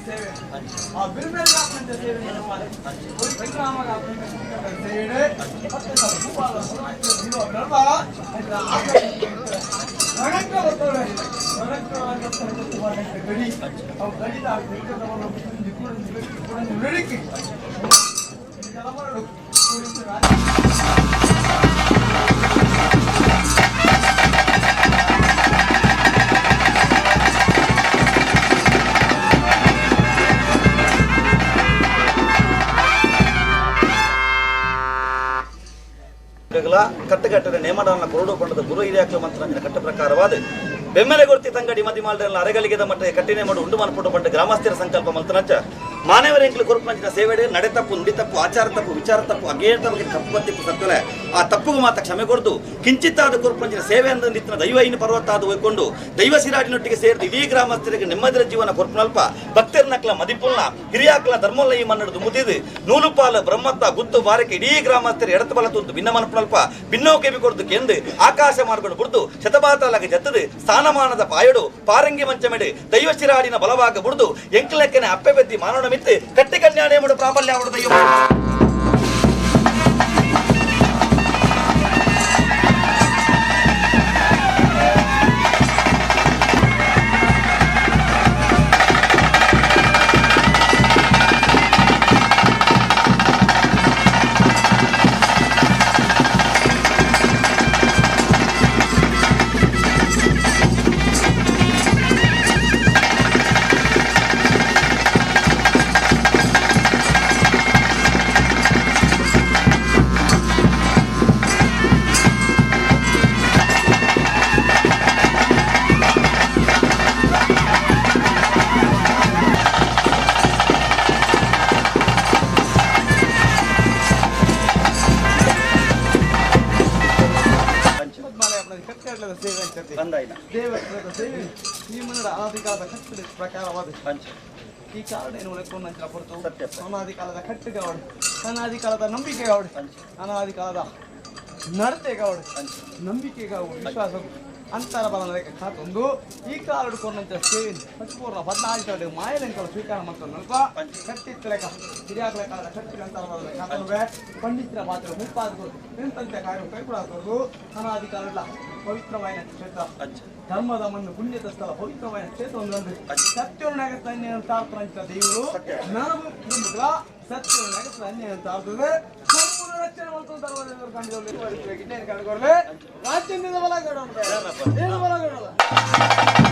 ಸೇವೆ ಆ ಬಿರುಬೇರೆ ಆಪುನಂಚ ಸೇವೆ ನಡಪಾಲೆ ಒರಿ ಸಂಗ್ರಾಮಗ ಆಪುನಂಚ ಸೇವೆ ಭೂಪಾಲ ನಡಪ ರಣಕ್ಕ ಬರ್ತವೆ ರಣಕ್ಕ ಗಡಿ ಅವು ಗಡಿದ ನಡಿಕೆ ಕಟ್ಟುಕಟ್ಟದ ನೇಮಡಾನ ಕೊರಡು ಪಂಡದ ಗುರು ಹಿರಿಯಾಕ್ಲ ಮಂತ್ರ ಕಟ್ಟ ಪ್ರಕಾರವಾದ ಬೆಮ್ಮೆಲೆ ಗೊರ್ತಿ ತಂಗಡಿ ಮದಿಮಾಲ್ಡಲ್ಲ ಅರೆಗಲಿಗೆದ ಮಟ್ಟ ಕಟ್ಟಿನೇ ಮಾಡು ಉಂಡು ಮನ್ಪುಡು ಪಂಡ ಗ್ರಾಮಸ್ಥರ ಸಂಕಲ್ಪ ಮಲ್ತನಂಚ ಮಾನವರೆಂಕ್ಲು ಕೊರಪಂಚಿನ ಸೇವೆಡೆ ನಡೆ ತಪ್ಪು ನುಡಿ ತಪ್ಪು ಆಚಾರ ತಪ್ಪು ವಿಚಾರ ತಪ್ಪು ಅಗೇತ ಬಗ್ಗೆ ತಪ್ಪು ಬತ್ತಿಪ್ಪು ಸತ್ತಲೆ ಆ ತಪ್ಪುಗೂ ಮಾತ ಕ್ಷಮೆ ಕೊಡ್ದು ಕಿಂಚಿತ್ತಾದ ಕೊರಪಂಚಿನ ಸೇವೆ ಅಂದ ನಿತ್ತಿನ ದೈವ ಇನ್ನು ಪರ್ವತಾದ ಹೋಯ್ಕೊಂಡು ದೈವ ಸಿರಾಡಿನೊಟ್ಟಿಗೆ ಸೇರಿದ ಇಡೀ ಗ್ರಾಮಸ್ಥರಿಗೆ ನೆಮ್ಮದಿರ ಜೀವನ ಕೊರ್ಪನಲ್ಪ ಭಕ್ತರ್ನಕ್ಲ ಮದಿಪುಲ್ನ ಹಿರಿಯಾಕ್ಲ ಧರ್ಮಲ್ಲ ಈ ಮನ್ನಡು ದುಮುದಿದು ನೂಲುಪಾಲ ಬ್ರಹ್ಮತ್ತ ಗುತ್ತು ಬಾರಕ್ಕೆ ಇಡೀ ಗ್ರಾಮಸ್ಥರ ಎಡತ ಬಲ ತುತ್ತು ಭಿನ್ನ ಮನಪುನಲ್ಪ ಭಿನ್ನೋ ಕೆಬಿ ಕೊಡ್ದು ಕೆಂದು ಆಕಾಶ ಮಾರ್ಗೊಂಡು ಬುಡ್ದು ಶತಬಾತಾಲಾಗ ಜತ್ತದು ಸ್ಥಾನಮಾನದ ಪಾಯಡು ಪಾರಂಗಿ ಮಂಚಮೆಡು ದೈವ ಶಿರಾಡಿನ ಬಲವಾಗ ಬುಡ್ದು ಎಂಕ್ಲೆಕ್ಕನೆ ಅಪ್ಪೆ ಬೆದ್ದಿ ಮಾನವನ ಮಿತ್ತು ಕಟ್ಟಿ ಕನ್ಯಾಣೆ ಮುಡು ಪ್ರಾಬಲ್ಯ ಅವಡು ದೈವ. ಸೇವೆ ಈ ಮನ್ನಡ ಅನಾದಿ ಕಾಲದ ಕಟ್ಟಡ ಪ್ರಕಾರವಾದ ಈ ಕಾರಣ ಏನು ಉಳಿಕೊಂಡಂಚಿನ ಪೊರ್ತು ಅನಾದಿ ಕಾಲದ ಕಟ್ಟಿಗಾವಡು, ಅನಾದಿ ಕಾಲದ ನಂಬಿಕೆಗಾವಡು, ಅನಾದಿ ಕಾಲದ ನಡತೆಗಾವಡು, ನಂಬಿಕೆಗಾವಡು, ವಿಶ್ವಾಸ ಅಂತರ ಬಲ ಕಾತೊಂದು ಈ ಕಾಲಡು ಕೊನ್ನಂಚ ಸೇವೆ ಪೂರ್ಣ 14 ಮಾಯಲಂಕಲ ಸ್ವೀಕಾರ ಮತ್ತು ನಲ್ಪ ಕಟ್ಟಿತ್ತಲೆಕ ಹಿರಿಯಾಕಲ ಕಾಲದ ಕಟ್ಟಿನ ಅಂತರ ಬಲ ಕಾತೊಂದು ಪಂಡಿತರ ಮಾತ್ರ ಮುಪ್ಪಾದಗಳು ಎಂತಂತೆ ಕಾರ್ಯ ಕೈಗೂಡಾದವರು ಅನಾದಿ ಕಾಲದ ಪವಿತ್ರವಾದ ಕ್ಷೇತ್ರ ಧರ್ಮದ ಮಣ್ಣು ಪುಣ್ಯದ ಸ್ಥಳ ಪವಿತ್ರವಾದ ಕ್ಷೇತ್ರ ಒಂದು ಸತ್ಯವನ್ನು ತಾರ್ತರಂತ ದೇವರು ನನಗೂ ಕುಟುಂಬಗಳ ಸತ್ಯವನ್ನು ಅನ್ಯಾಯ ತಾರ್ತದೆ ಸಂಪೂರ್ಣ ರಕ್ಷಣೆ ಮಾಡ್ಕೊಂಡು ಕಂಡು ರಾಜ್ಯ ಬಲ.